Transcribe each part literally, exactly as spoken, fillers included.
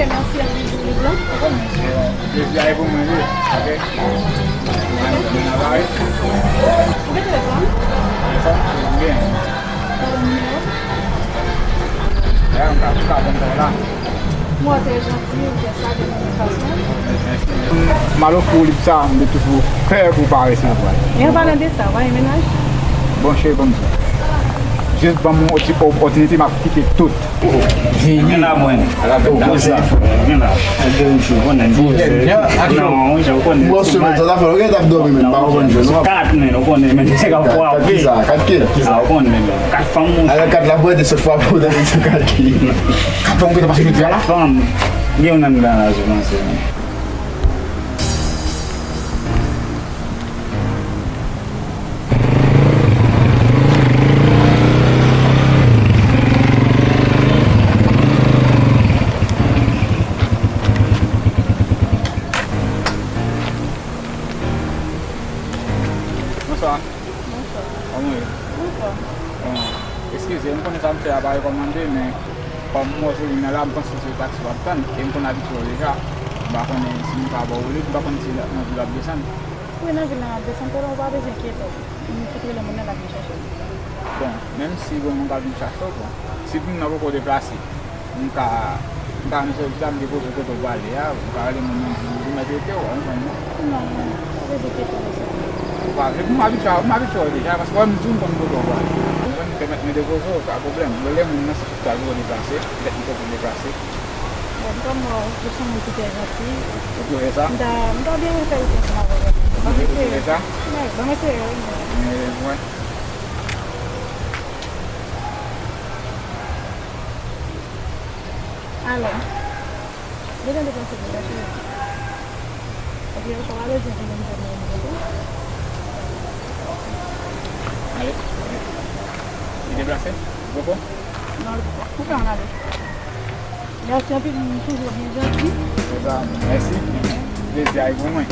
Mèsi anpil pou liv lan. Plezi a pou mwen, wi. Ok. Mwen, mwen nan lari. Ou gen telefòn? Telefòn, mwen gen. Ba m nimewo. Ya, m ka, m ka ban w la. Mwen te janti, ou fè sa de mwen fason. M al ofri w liv sa, m te toujou pè pou w pa resevwa l. Men an palan de sa, w pa gen mennaj? Bon, cheri, ban m di w. Jis ban m yon ti opòtinite, m ap kite tout. Vini. Men la mwen. Poze. Men la. Ap de jou, konnen. Poze. Non, jan konnen. Bon, semèn sa, zafè, ou gen t ap dòmi, men pa konprann jwenn, non? Kat, men, ou konnen, men, se ka frape. Kat kisa? Kat ki? Kisa, ou konnen, men. Kat fanm, mon. Alò, kat la, pou ede sot frape, ou tande se kat ki? Kat fanm, ou gen pase jodi a la? Fanm. Gen yon nan nan la, je panse, men. Bonswa. Bonswa. Kòman w ye? Bonswa. Bon, eskize, m konnen sa m fè a pa rekòmande, men kòm m wè w sou liy nan la, m panse se taksi w ap tann, e m konn abitye w deja. M pa konnen si m ka ba w woulib, m pa konnen si nan vil w ap desann. Wi, nan vil la m ap desann, konnen w pa bezwen enkyete w. M kite rele moun nan, l ap vin chèche w. Bon, menm si gen moun k ap vin chache w, bon, si moun nan poko deplase, m ka, m ka nan sèvis la, m depoze w kote w prale a, m ka rele moun nan di, ou mèt rete, ou konprann, non? Non, non, pa bezwen enkyete w de sa. Ou pa vle pou m abitye, m abitye w deja, paske w wè m di w m konn kote w prale. Ou konprann, pèmèt mwen depoze w, pa pwoblèm. Rele moun nan, si toutefois l poko deplase, petèt li poko deplase. Bon, m pa mò, ou se yon moun ki trè janti. Ou twouve sa? M ta, m ta byen renmen fè wout ansanm avè w. Ou twouve sa? Wi, ban m eseye, wi. Men, mwen. Alo. Dejan deplase pou la cheri. Epi ou pa bezwen vin nan nivo mwen tou. Ale. Li deplase? Poko? Non, li poko. Ou fè ann ale. Mèsi anpil, moun toujou byen janti. Se sa, mèsi. Plezi a pou mwen.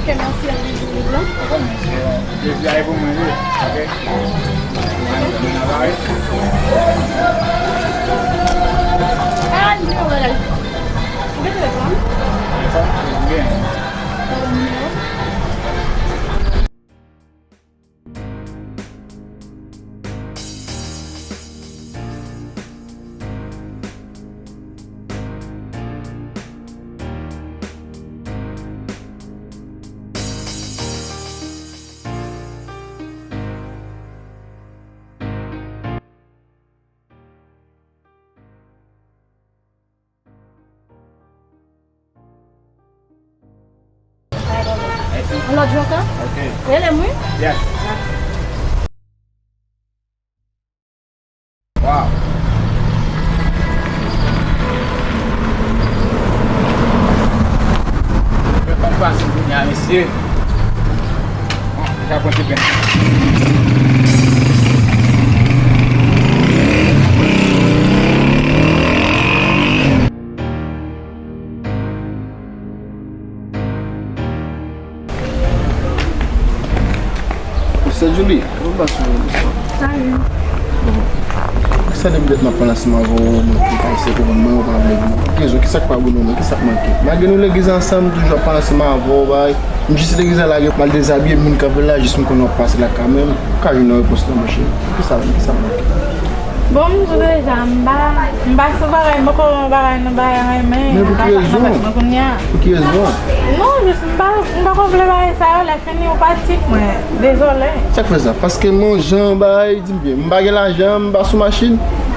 Ok, mèsi anpil pou liv lan. Plezi a pou mwen, wi. Ok. Mwen nan lari. Ah, li gen bagay. Ou gen telefòn? Telefòn? Mwen gen. Ba m nimewo. Mèsi. Yon lòt jou ankò? Ok. Rele m, wi. Yes. Wow. Fè pa fasil kounye a, mesye. Bon, deja pran ti pen. Sè Julie, ou pa sou rezo. Salut. Bon. Sa depi lè m ap pale ansanm avè w, mwen te ka eseye konprann mwen, ou pa vle di. Ki rezon, ki sa k pa bon nan mwen, ki sa k manke? Malgre nou legliz ansanm, m toujou ap pale ansanm avè w, bay. M jis legliz la lage, m al dezabiye, moun kanpe la, jis m konnen w ap pase lakay mwen. Ou ka jwenn yon repons nan mwen, cheri. Ki sa, ki sa k manke? Bon, m di w deja, m pa, m pa sou bagay, m poko wè yon bagay nan bagay renmen, nan pa sa k nan tèt mwen kounye a. Men pou ki rezon? Pou ki rezon? Non, jis m pa, m poko vle bagay sa yo, lè fini ou pati, mwen dezole. Sa k fè sa? Paske m yon jan bagay, di m byen, m pa gen lajan, m pa sou machin.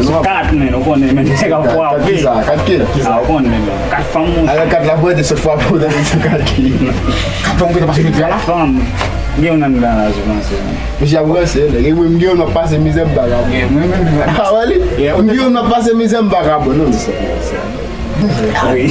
Yo, se kat, men, ou konnen, men, nèg ap frape. Kat ki sa? Kat ki? Ah, ou konnen, men, kat fanm monte. Alò, kat la, pou ete sot frape, ou tande se kat ki. Kat fanm ki te pase midi a la? Fanm. Gen yon nan la, je pense. Mesye ap ranse, nèg. E mwen, m gen yon nan pase mizè, m pa ka. Gen, mwen menm, mwen. Ah, wè li? M gen yon nan pase mizè, m pa ka bon, non, mesye. Wi.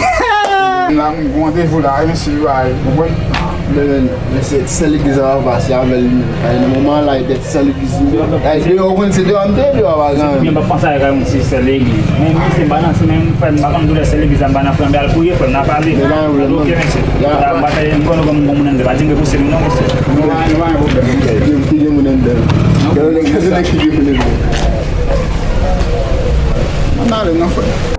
La, m gen randevou la, mesye, wi, ou konprann? Men, men, men se ti sè legliz an ap pase avè l, li menm. Kay nan moman la, e ti sè legliz li menm. Kay deyò, ou konn se deyò m te ye, deyò pa gen anyen. Byen, m pa panse a yon ti sè legliz. Men, men, se m pa nan, se men, frè m, m pa konn doulè sè legliz la, m pa nan flanbe al priye, frè m, n a pale. Men pa gen pwoblèm, non. Ok, mesye. Ya. M pa, m pa, m konnen kòm bon moun anndan, pa di m ke pouse nou, non, mesye. Nou pa, nou pa gen pwoblèm. Ok, ki, ki gen moun anndan? Gade, gade, gade ki gen moun anndan. Ann ale, non, frè.